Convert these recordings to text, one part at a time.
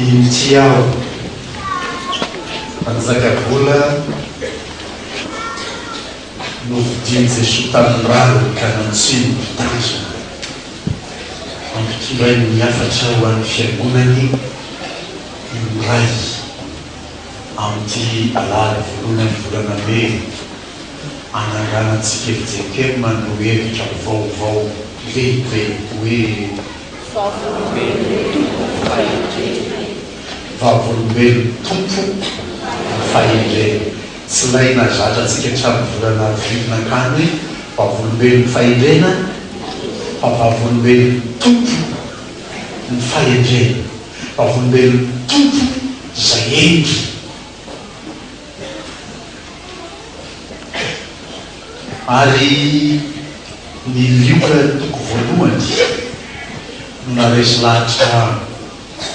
Inty aho, Mpanjaka vola novidian'i Jesoa tamin'ny rariny ka nantsoiny ho mpitandrina, ampitondrainy ny hafatra ho an'ny Fiangonany io Ray amin'ity alahady voalohany volana mey ananganantsika fjkm no hevitra vaovao lehibe hoe Vavolombelon'ny Tompo ny fahendrena. Vavolombelon'ny Tompo ny fahendrena. Tsy ilay nahazatra antsika hatramin'ny volana avril nankany hoe vavolombelon'ny fahendrena fa vavolombelon'ny Tompo ny fahendrena. Vavolombelon'ny Tompo izay hendry. Ary ny Lioka toko voalohany no naharesy lahatra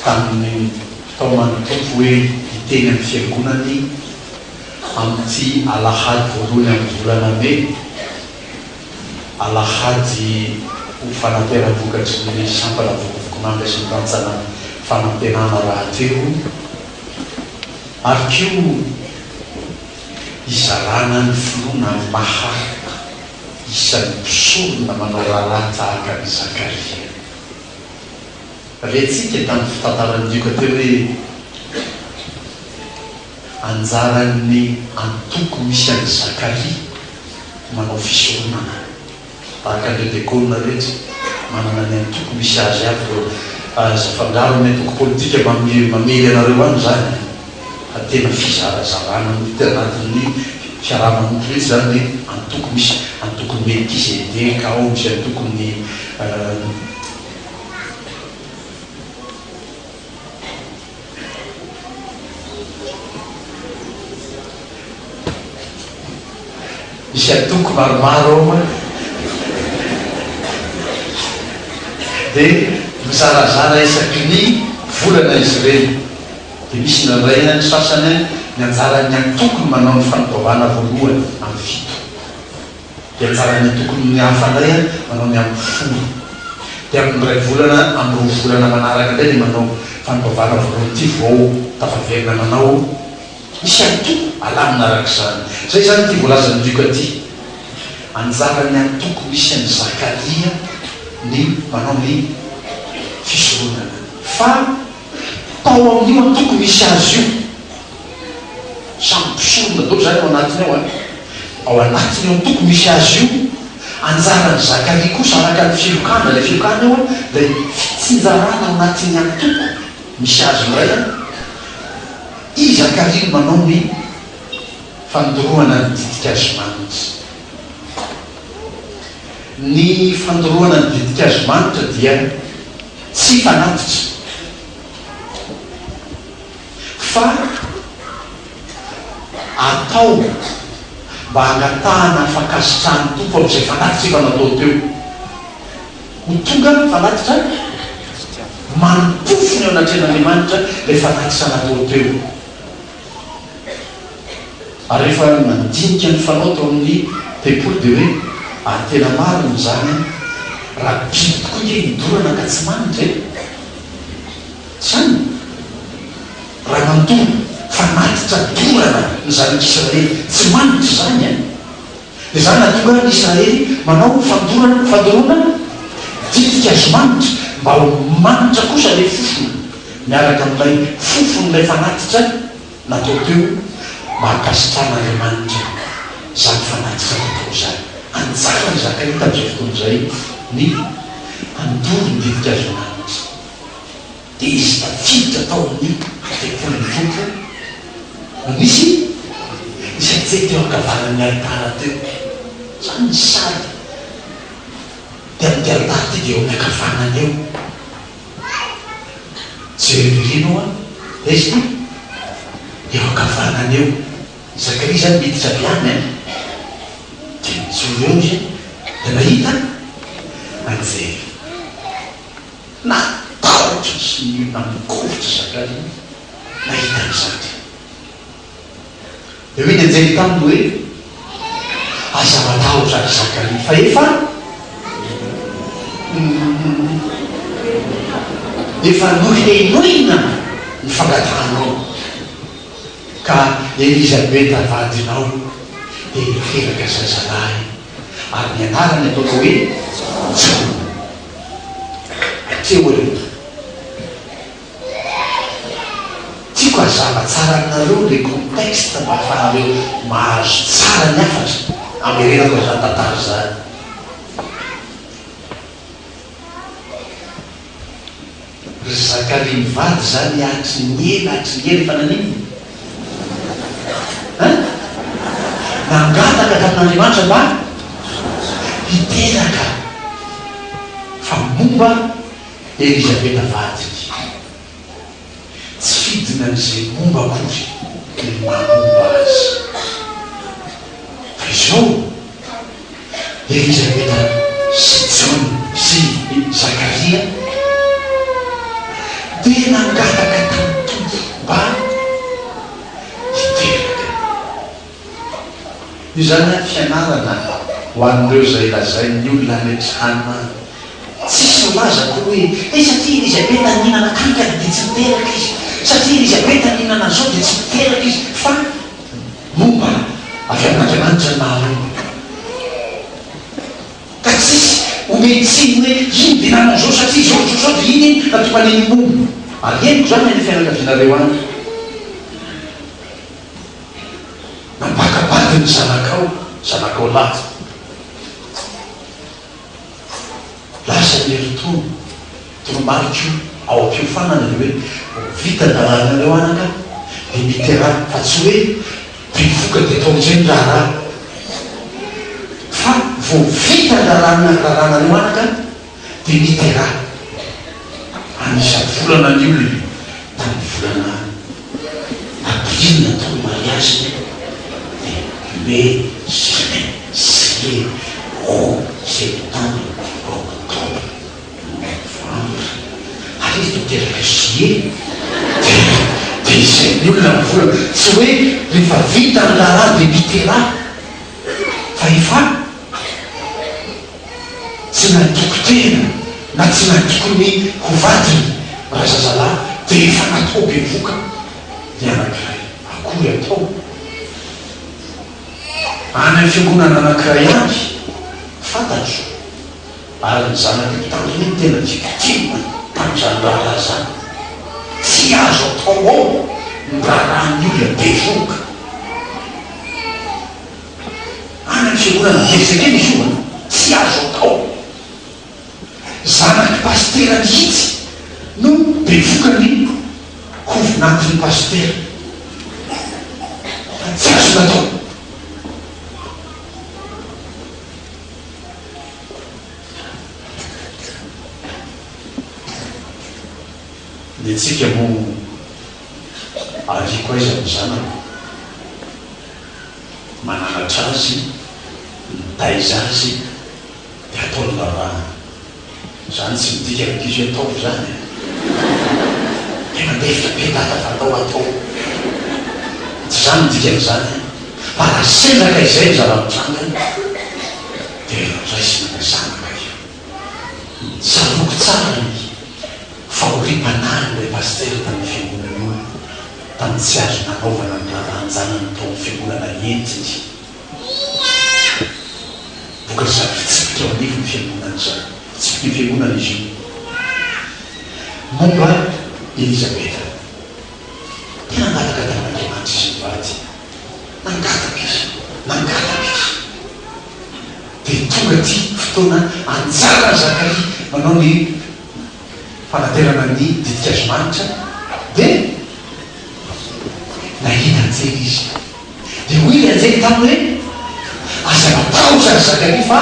tamin'ny fitaoman'ny Tompo hoe hiteny amin'ny Fiangonany amin'ity alahady voalohany amin'ny volana Mey, alahady ho fanateram-bokatry ny sampana Vokovoko-manga sy ny rantsana Fanantenana rahateo. Ary koa hizarana ny finoana amin'ny maha isan'ny mpisorona manao raharaha tahaka an'i Zakaria. Rentsika tamin'ny fitantaran'i Lioka teo hoe anjaran'ny antoko misy an'i Zakaria manao fisoronana. Tahaka an'ireo diakona rehetra, manana ny antoko misy azy avy ireo. Aza afangaro amin'ny antoko politika mamely anareo any izany an! Fa tena fizarazarana mihitsy anatin'ny fiaraha-manompo mihitsy izany ny antoko misy antokon'ny Melkizedeka ao, misy antokon'ny. Misy antoko maromaro ao an! Dia mizarazara isaky ny volana izy ireny. Dia misy indraindray an, ny sasany an, ny anjaran'ny antoko no manao ny fampitaovana voalohany amin'ny fito. Dia anjaran'ny antokon'ny hafa indray an, manao ny amin'ny folo. Dia amin'ny iray volana, amin'ny roa volana manaraka indray dia manao fampitaovana voalohany ity vao tafaverina manao. Misy antoko alamina araka izany. Izay izany ity voalazan'i Lioka ity. Anjaran'ny antoko misy an'i Zakaria ny manao ny fisoronana. Fa tao amin'io antoko misy azy io, samy mpisorona daholo izany ao anatiny ao an! Ao anatin'io antoko misy azy io, anjaran'i Zakaria kosa araka ny filokana, ilay filokana io an, ilay fitsinjarana ao anatin'ny antoko misy azy indray an, I Zakaria no manao ny fandoroana ny ditin-kazo manitra. Ny fandoroana ny ditin-kazo manitra dia tsy fanatitra fa atao mba hangatahana fankasitrahan'ny Tompo amin'izay fanatitra efa natao teo. Ho tonga fanatitra manim-pofona eo anatrehan'Andriamanitra ilay fanatitra natao teo. Ary rehefa nandinika ny fanao tao amin'ny tempoly dia hoe, ary tena marina izany an! Raha biby tokoa ange ny dorana ka tsy manitra e! Izany raha manontolo fanatitra dorana ny zanak'Israely tsy manitra izany an! Dia izany nahatonga ny Israely manao fandorana, fandoroana ditin-kazo manitra mba ho manitra kosa ilay fofona miaraka amin'ilay fofon'ilay fanatitra natao teo mba hankasitrahan'Andriamanitra izany fanatitra natao izany. Anjaran'i Zakaria tamin'izay fotoana izay ny handoro ny ditin-kazo manitra. Dia izy tafiditra tao amin'ny tempolin'ny Tompo no nisy nisy anjely teo ankavanan'ny alitara teo. Izany ny sary. Dia amin'ity alitara ity dia eo amin'ny ankavanany eo. Jereo ery ianao an. Aiza ity? Eo ankavanany eo. Zakaria izany miditra avy any an. Dia mijoro eo izy an. Dia nahita anjely. Natahotra sy nangovitra Zakaria nahita an'izany. Dia hoy ny anjely taminy hoe, Aza matahotra, ry Zakaria, fa efa efa nohenoina ny fangatahanao, ka Elizabeta vadinao dia hiteraka zazalahy, ary ny anarany ataonao hoe Jaona. Hatreo aloha. Tiako hazava tsara aminareo le contexte mba ahafahanareo mahazo tsara ny hafatra amerenako an'izany tantara izany. Ry Zakaria mivady izany hatry ny ela hatry ny ela efa naninona? Hein? Nangataka tamin'Andriamanitra mba hiteraka fa momba Elizabeta vadiny. Tsy fidina an'izay momba akory ny maha momba azy. Fa izao, Elizabeta sy Jaona sy Zakaria dia nangataka tamin'ny Tompo mba hiteraka. Io izany an fianarana ho an'ireo izay lazain'ny olona any an-trano any. Tsisy milaza akory hoe, eh satria Elizabeta nihinana kankana dia tsy niteraka izy, satria Elizabeta nihinana an'izao dia tsy niteraka izy, fa momba avy amin'Andriamanitra ny maha-olona. Ka tsisy omen-tsiny hoe iny dia nanao izao satria izao izao izao dia iny iny na tonga any momba. Ary henoko izany any fianakavianareo any. Nampaka-bady ny zanakao, zanakao lahy. Lasa ny herintaona, toromariko ao am-piofanana dia hoe vita ny raharahanareo anaka dia miteraha fa tsy hoe bevohoka dia atao amin'izay ny raharaha fa vao vita ny raharahanareo anaka dia miteraha. An'isa volana ny olona tamin'ny volana aprily natao ny mariazy dia mai, juin, juillet, aout, septembre, octobre, novembre ary izy vao teraka juillet dia dia izay ny olona ny volana tsy hoe rehefa vita ny raharaha dia miteraha fa efa Tsy natoky tena na tsy natoky ny ho vadiny razazalahy dia efa natao bevoka ny anankiray. Akory atao? Any amin'ny fiangonana anankiray any, fantatro, ary ny zanak'io mpitandrina io no tena victime tamin'izany raharaha izany. Tsy azo atao ao ny raharahan'ny olona bevohoka. Any amin'ny fiangonana Vierge kely izy io an! Tsy azo atao! Zanak'i pasitera mihitsy no bevoka ny ho vinanton'ny pasitera. Fa tsy azo natao! Ny antsika moa ariako aiza ny zanako? mananatra azy, mitaiza azy, dia ataony raharaha. Izany tsy midika ry ankizy hoe ataovy izany e! Tena lefitra be dada fa ndao atao. Tsy izany no dikan'izany an! Fa raha sendra ka izay no zava-mitranga dia raisina ilay zanaka io. Tsaroako tsara ny fahoriam-panahin'ilay pasitera tamin'io fiangonana io tamin'ny tsy azo nanaovana ny raharahan-janany tao amin'ny fiangonana entiny. Vokatr'izany fitsipika eo anivon'ny fiangonana izany. Fitsipiky ny fiangonana izy io. Momba Elizabeta. Tena nangataka tamin'Andriamanitra izy mivady. Nangataka izy. Nangataka izy. Dia tonga ity fotoana anjaran'i Zakaria manao ny fanaterana ny ditin-kazo manitra, dia nahita anjely izy. Dia hoy ilay anjely taminy hoe, Aza matahotra ry Zakaria fa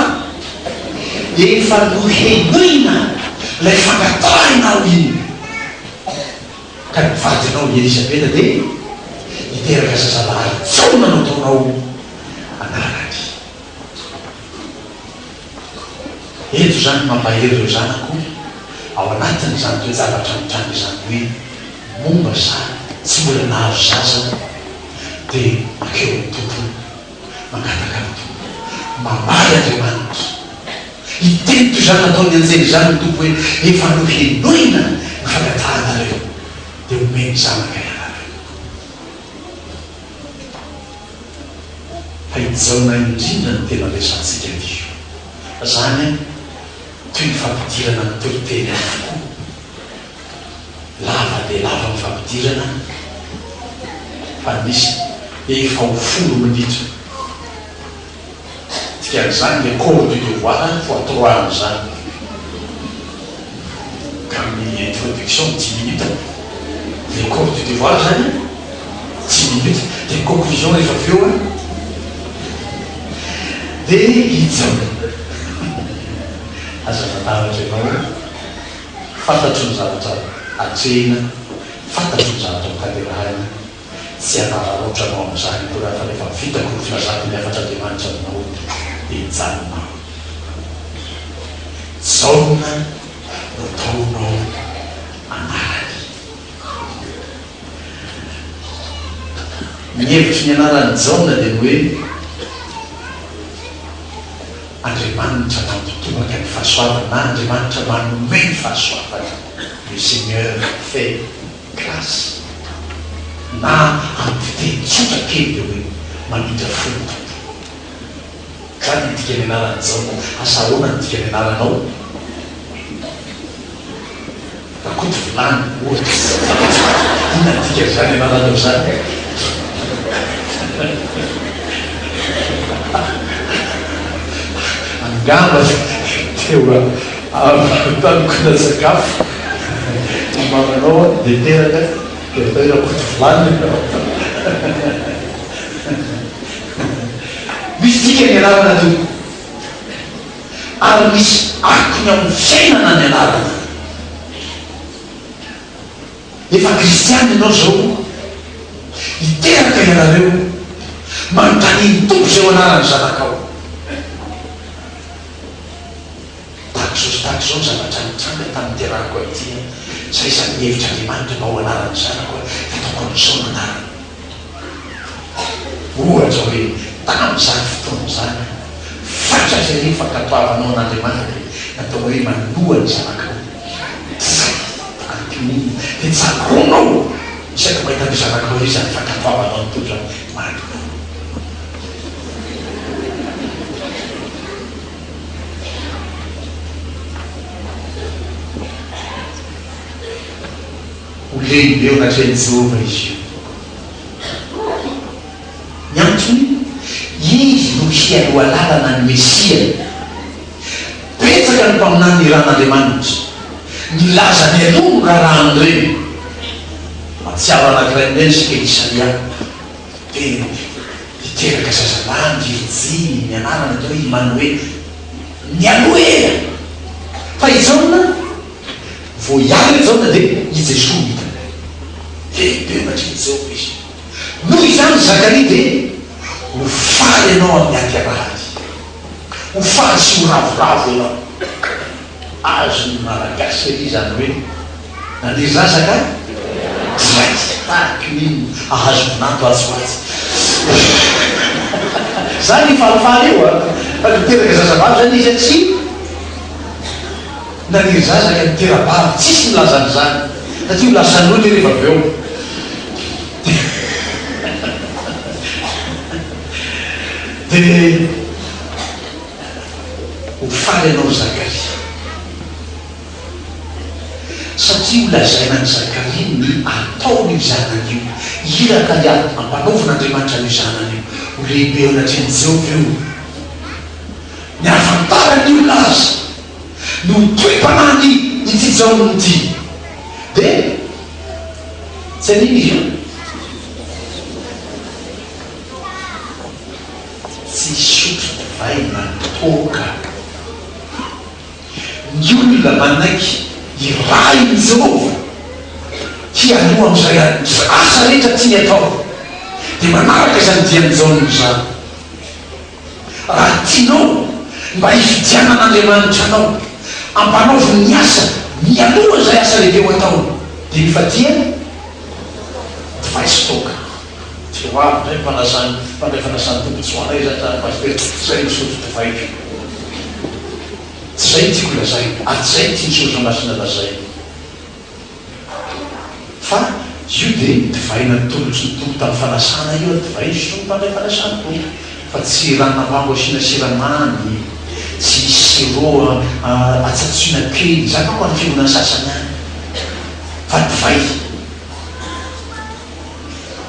efa nohenoina ilay fangatahinao iny, ka ny vadinao i Elizabeta dia hiteraka zazalahy Jaona no ataonao anarany. Eto izany mampahery ireo zanako ao anatin'izany toe-javatra mitranga izany hoe momba sa tsy mbola nahazo zaza dia mankeo amin'ny Tompo mangataka amin'ny Tompo. Mamaly Andriamanitra. Hiteny toy izany nataon'ny anjely izany ny Tompo hoe efa nohenoina ny fangatahanareo. Dia omeny zanaka ianareo. Fa i Jaona indrindra no tena resahantsika anio. Izany an, toy ny fampidirana ny toriteny avokoa. Lava dia lava ny fampidirana fa nisy efa ho folo minitra. Dikan'izany le corps du devoir fois trois amin'izany. Ka amin'ny introduction dix minutes, le corps du devoir zany dix minutes, dia ny conclusion rehefa avy eo an, dia i Jaona. Aza matahotra ianao an, fantatro ny zavatra atrehina, fantatro ny zavatra ho tanterahina. Tsy hanararaotra anao amin'izany akory aho fa rehefa vitako ny filazako ny hafatr'Andriamanitra aminao dia hijanona aho. Jaona no ataonao anarany. Ny hevitry ny anaran'i Jaona dia ny hoe Andriamanitra mampitobaka ny fahasoavany na Andriamanitra manome ny fahasoavana, le Seigneur fait. Grâce. Na amin'ny fiteny tsotra kely dia hoe mamindra fo ny Tompo. Izany ny dikan'ny anaran'i Jaona. Asa ahoana ny dikan'ny anaranao? Rakoto vilany ohatra. Inona ny dikan'izany anaranao izany? Angamba teo am-panompoana sakafo ny mamanao dia teraka dia atao hoe Rakotovilany ianao. Misy dikany ny anarana tompoko. Ary misy akony amin'ny fiainana ny anarana. Efa kristiana ianao izao, hiteraka ianareo, manontania ny Tompo izay ho anaran'ny zanakao. Tahaka izao sy tahaka izao ny zavatra nitranga tamin'ny niterahako ahy ity an, izay izany ny hevitr'Andriamanitra mba ho anaran'ny zanako an, dia ataoko amin'izao ny anarany. Ohatra hoe, tamin'izany fotoana izany, fatra izay re ny fankatoavanao an'Andriamanitra dia natao hoe manoa ny zanakao. Tsy antonona. Dia tsaroanao isaky mahita an'io zanakao io izany fankatoavanao ny Tompo izany. Manoa. Ho lehibe eo anatrehan'i Jehovah izy io. Ny antony, izy no hialoha lalana ny Mesia. Betsaka ny mpaminany nirahan'Andriamanitra, nilaza mialoha ny raharahan'ireny. Mahatsiaro anankiray amin'ireny isika, Isaia. Dia niteraka zazalahy ny virjiny, ny anarany atao hoe Imanoela. Nialoha ela! Fa i Jaona, vao hiala i Jaona dia i Jesoa no hitany. Lehibe matrin'i Jehovah izy. Noho izany Zakaria dia ho faly ianao amin'ny haterahany. Ho faly sy ho ravoravo ianao. Azon'ny Malagasy ery izany hoe nandeha zaza ka raikitra tahaky ny inona hahazo vinanto atsy ho atsy. Zany hifalifaly eo a! Fa niteraka zazavavy zany izy a tsy naniry zaza ka nitera-bavy, tsisy milaza an'izany satria ho lasan'olona io rehefa avy eo. Dia Ho faly ianao ry Zakaria. Satria ho lazaina an'i Zakaria ny ataon'io zanany io. Iraka ampanaovin'Andriamanitra an'io zanany io. Ho lehibe eo anatrehan'i Jehovah io. Ny hahafantaran'ny olona azy ny ho toe-panahiny ity Jaona ity. Dia tsy haninona izy io? Tsy hisotro divay na toaka. Ny olona manaiky hirahin'i Jehovah hialoha amin'izay asa rehetra tiany hatao, dia manaraka izany dian'i Jaona izany. Raha tianao ny mba hifidianan'Andriamanitra anao, ampanaoviny ny asa mialoha izay asa lehibe ho ataony, dia mifadia divay sy toaka. Tsy ho avy indray ny fanasan'ny mpandray fanasan'ny Tompo tsy ho anay izany zany Pasitera, tsy izay misotro divay ko. Tsy izay no tiako lazaina ary tsy izay no tian'ny Soratra Masina lazaina. Fa. Io dia divay natolotry ny Tompo tamin'ny fanasana io, divay nisotroin'ny mpandray fanasan'ny Tompo, fa tsy ranon'ampango asiana siramamy, tsy misy sirop atsatsoina kely, izany manko any fiangonana sasany any, fa divay.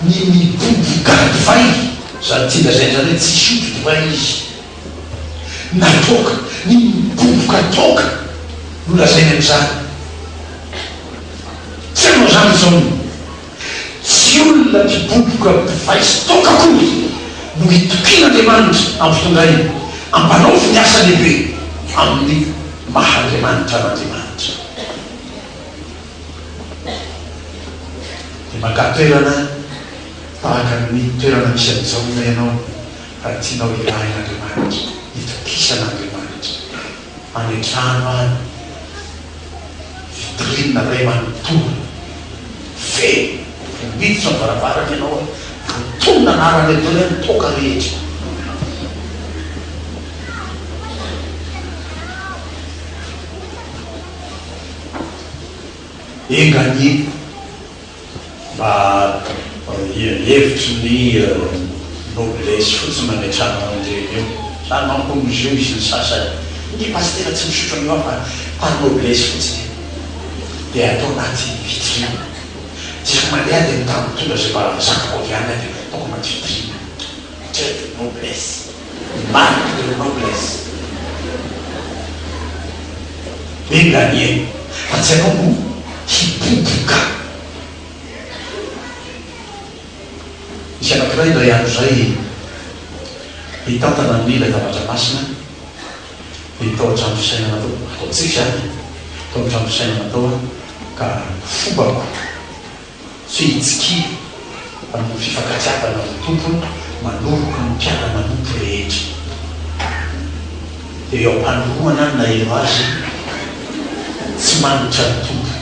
Ny miboboka divay, izany tiany lazaina izany hoe tsy hisotro divay izy, na toaka, ny miboboka toaka no lazainy amin'izany. Tsy hanao izany i Jaona. Tsy olona mpiboboka divay sy toaka akory no itokian'Andriamanitra hampitondrainy, hampanaoviny ny asa lehibe amin'ny maha Andriamanitra an'Andriamanitra. Dia makà toerana tahaka ny toerana misy an'i Jaona ianao raha tianao hirahin'Andriamanitra, hitokisana Andriamanitra. Any an-trano any, vitrine iray manontolo, feno, vao miditra ny varavarana ianao, voatonona anarana eo daholo ny toaka rehetra. Enga anie mba hevitry ny noblesse fotsiny nametrahana an'ireny eo. Zany manko hono izy io misy ny sasany. Ingahy pasitera tsy misotro an'io aho fa par noblesse fotsiny e. Dia atao anaty vitrine. Isaky mandeha aho dia mitondra izay mba zakako avy any aho dia ataoko anaty vitrine. Très de noblesse. Marque de noblesse. Enga anie fa tsy ianao no hiboboka. Nisy anankiray indray andro izay nitantana ny latabatra masina dia tao an-trano fisainana tao, ataontsika izany e, tao an-trano fisainana tao aho ka fombako Tsy hitsikilo fa noho ny fifankatiavana amin'ny Tompo manoroka ny mpiara-manompo rehetra. Dia eo am-panorohana aho no naheno azy tsy manitra ny Tompo.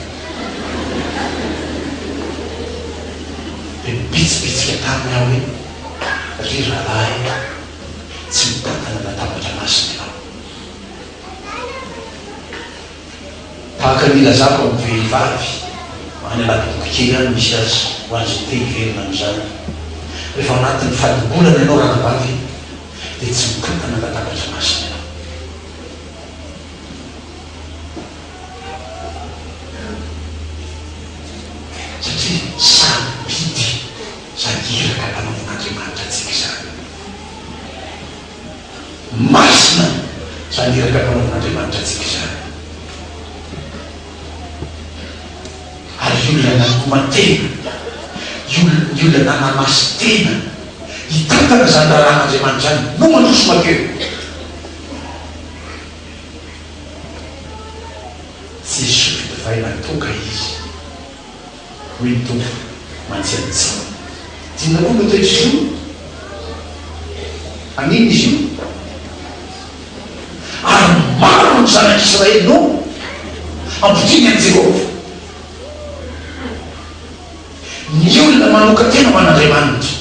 Dia nibitsibitsika taminy aho hoe, Ry rahalahy, tsy mitantana latabatra masina ianao. Tahaka ny ilazako amin'ny vehivavy, any anaty boky kely any misy azy, ho an'izay te hiverina amin'izany. Rehefa ao anatin'ny fadimbolana ianao ranabavy dia tsy mitantana latabatra masina ianao. Satria sarobidy izany iraka ampanaovin'Andriamanitra antsika izany. Masina izany iraka ampanaovin'Andriamanitra antsika izany. Ary io olona nanoma-tena, io ny olona nanamasin-tena hitantana izany raharahan'Andriamanitra izany no mandroso mankeo. Tsy hisotro divay na toaka izy. Hoy ny Tompo mantsy an'i Jaona. Inona koa no toetr'izy io? Haninona izy io? Ary maro ny zanak'Israely no hampodiany an'i Jehovah. Ny olona manokan-tena ho an'Andriamanitra,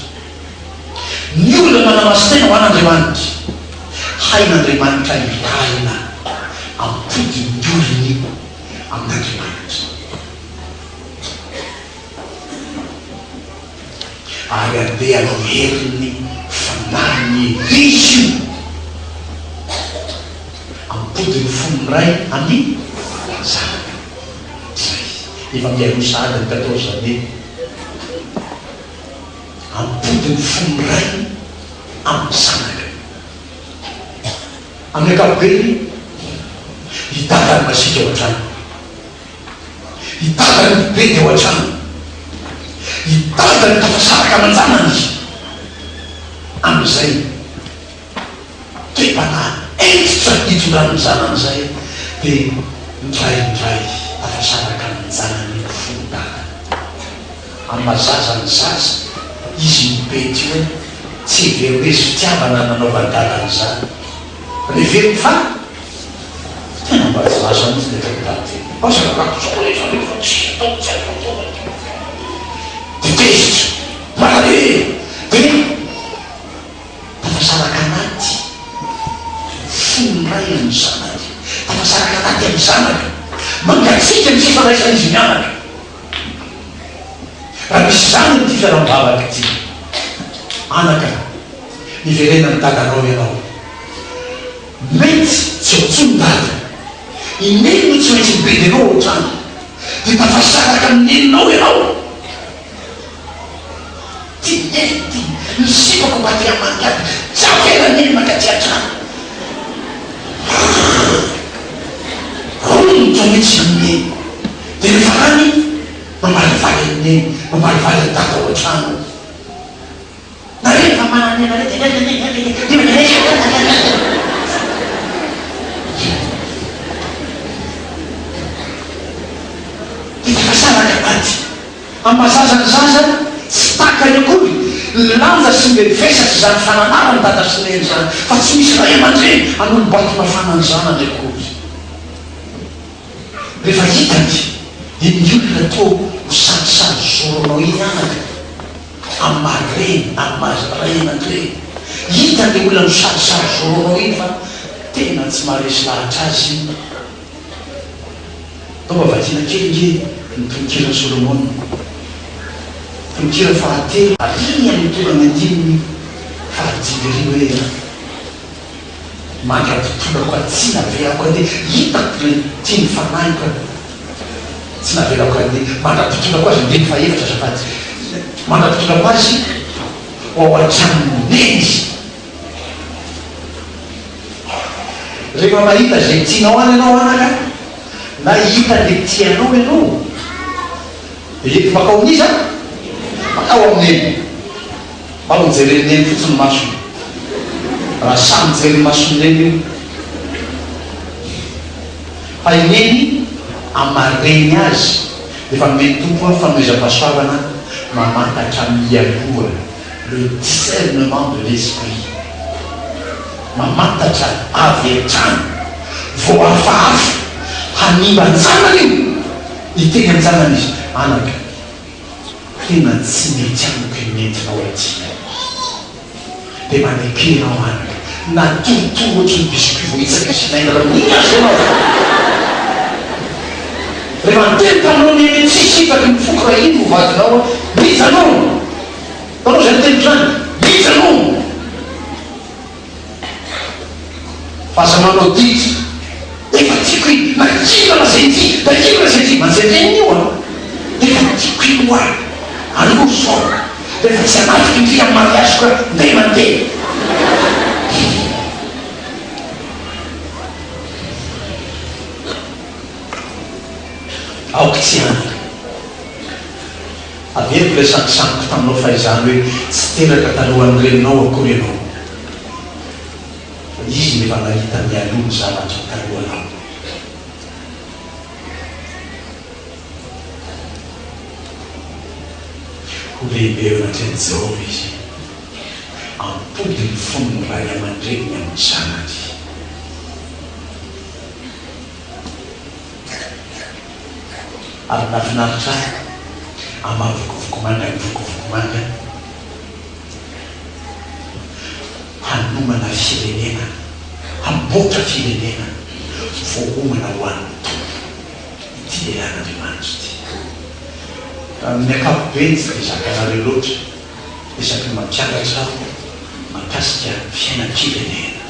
ny olona manamasin-tena ho an'Andriamanitra, hain'Andriamanitra irahina hampody ny olony amin'Andriamanitra. Ary handeha amin'ny herin'ny fanahin'i Elia izy io, hampody ny fon'ny ray amin'ny zanaka. Izay efa mialoha sahady ny quatorze mai. Hampody ny fon'ny ray amin'ny zanaka. Amin'ny ankapobeny, i Dada no masiaka ao an-trano. I Dada no mibedy ao an-trano. I Dada no tafasaraka aman-janany amin'izay toe-panahy hentitra itondrany ny zanany izay dia indraindray tafasaraka amin-janany ny fon'i Dada. Amin'ny maha zaza ny zaza, izy mibedy io tsy heveriny hoe izy fitiavana no nanaovan'i Dada an'izany. Heveriny fa tena mba tsy lasa mihitsy ilay ataon'i Dada io. Asa raha zao rehetra rehetra tsy atao tsy atao atao atao. Dia tezitra, malahelo, dia tafasaraka anaty fon'ny ray amin'ny zanany, tafasaraka anaty amin'ny zanaka, mangatsiaka ny fifandraisan'izy mianaka. Raha misy izany amin'ity fiaraha-mivavaka ity, anaka, miverena amin'ny dadanao ianao. Mety tsy ao intsony dada. I neny no tsy maintsy mibedy anao ao an-trano. Dia tafasaraka amin'ny neninao ianao. Ty neny ty, ny sipako mba te hamangy ahy, tsy avela neny mankaty an-trano. Romotra mihitsy izany neny. Dia rehefa any, mamalivaly an'i neny, mamalivaly an'i dada ao an-trano. Nareo efa manana anareo dia tafasaraka anaty. Amin'ny maha zaza ny zaza, tsy takany akory ny lanja sy ny vesatr'izany fananaran'i dada sy neny izany, fa tsy misy ray aman-dreny hanolo-bato mafana ny zanany akory. Rehefa hitany iny olona toa ho sarisary zoronao iny anaka, amin'ny maha reny, amin'ny maha ray aman-dreny, hitany ilay olona misarisary zoronao iny fa tena tsy maharesy lahatra azy iny. Ndao mba vakiana kely nge ny tononkiran'i Solomona. Tononkira fahatelo. Ary amin'ny tonga ny andininy fahadimy ery hoe. Mandra-pitondrako ahy tsy navelako handeha Hitako ilay tian'ny fanahiko an Tsy navelako handeha Mandra-pitondrako azy andininy fahefatra azafady Mandra-pitondrako azy ho ao an-tranon'i Neny Rehefa mahita izay tianao any ianao anaka Na hita ilay tianao ianao Dia ento mankao amin'iza? Mankao amin'i Neny Mba ho jeren'i Neny fotsiny ny masony. Raha sahy mijery ny mason'i Neny io. Fa i Neny amin'ny maha reny azy dia efa nomen'ny Tompo fanomezam-pahasoavana mamantatra mialoha, le discernement de l'esprit. Mamantatra avy hatrany vao hafahafa hanimba an-janany io. Hiteny an-janany izy, anaka. Tena tsy mety amiko iny nentinao aty iny. Dia maneke ianao anaka. Na torotoro ohatry ny biscuit voahitsaka cylindre mihitsy aza ianao. Rehefa niteny taminao neny hoe tsisy hitaky ny foko raha iny no vadinao aho, mijanona! Hitanao izany teniko izany? Mijanona! Fa aza manao didy. Efa tiako iny, na inona lazain'ity, na inona lazain'ity, manjary io an! Efa tiako iny hoa, aloso aho, rehefa tsy hanatiko indry amin'ny mariage-ko aho, ndeha mandeha. Aoka tsy hanaka. Averiko ilay sangisaniko taminao fahizany hoe tsy teraka talohan'ny reninao akory ianao. Fa izy no efa nahita mialoha ny zavatra talohanao. Ho lehibe eo anatrehan'i Jehovah izy. Ampody ny fon'ny ray aman-dreniny amin'ny zanany. Ary nahafinaritra ahy amin'ny maha vokovoko manga ny vokovoko manga. Hanomana firenena, hamboatra firenena voaomana ho an'ny Tompo ity lehilahin'Andriamanitra ity. Amin'ny ankapobeny tsy dia zakanareo loatra isaky ny mampianatra aho mahakasika fiainam-pirenena.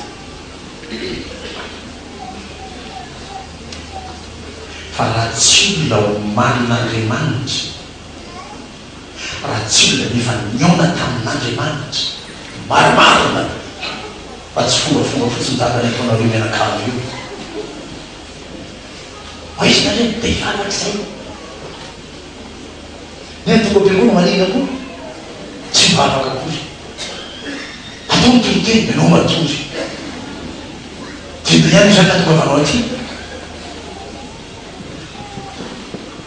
Fa raha tsy olona omanin'Andriamanitra, Raha tsy olona efa nihaona tamin'Andriamanitra marimarina fa tsy fombafomba fotsiny tahaka ny ataonareo mianakavy io. Aiza nareo no te hivavaka izay? Nefa tonga am-piangonana manina koa tsy mivavaka akory. Atao ny toriteny ianao matory. Dia inona ihany izany nahatongavanao aty?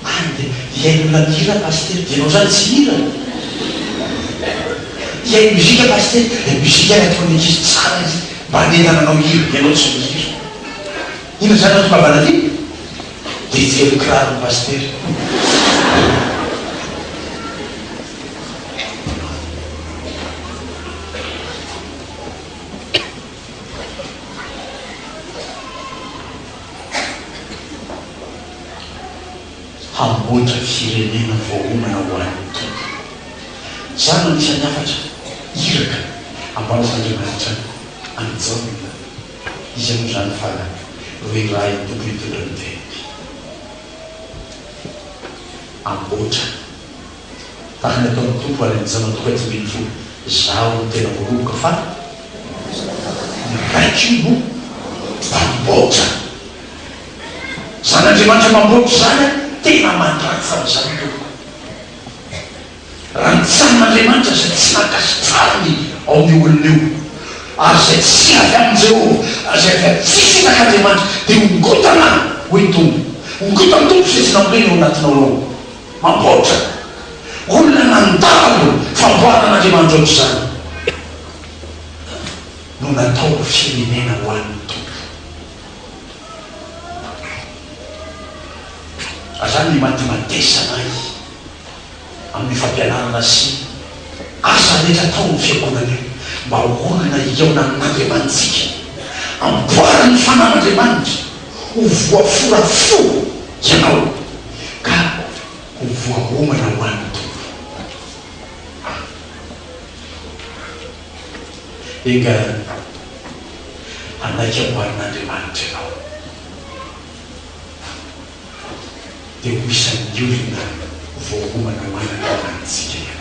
Any dia hihaino olona mihira pasitera, dia ianao izany tsy hihira? Hihaino mozika pasitera, dia mozika ary ataon'ny ankizy tsara izy mba hanentana anao hihira, ianao tsy mihira. Inona izany no hahatongavana aty? Dia hijery ny kiraron'ny pasitera. Hamboatra firenena voaomana ho an'ny Tompo. Izany no anisan'ny hafatra iraka ambaran'Andriamanitra an'i Jaona. Iza moa izany fa ireo irahin'ny Tompo hitondra ny teniny. Amboatra. Tahaka ny ataon'ny Tompo any amin'ny Jaona toko 15, Izaho no tena voaloboka fa ny Raiko no mpamboatra. Izany Andriamanitra mamboatra izany tena mandratsana izany tompoko. Raha ny tsanin'Andriamanitra izay tsy nankasitrahany ao amin'io olona io, ary izay tsy avy amin'i Jehovah, ary izay avy amin'ny tsy sitrak'Andriamanitra, dia hongotana, hoy ny Tompo. Hongotan'ny Tompo izay tsy nambolena ao anatinao ao. Mamboatra. Olona nandalo famboaran'Andriamanitra ohatr'izany no natao ho firenena ho an'ny Tompo. Ary izany no imatimatesana ahy amin'ny fampianarana sy asa rehetra atao amin'ny fiangonana io, mba ho olona hihaona amin'Andriamanitsika, amboarin'ny Fanahin'Andriamanitra ho voafora fo ianao ka ho voaomana ho an'ny Tompo. Enga hanaiky amboarin'Andriamanitra ianao. Dia ho isan'ny olona voaomana ho an'Andriamanitsika ianao.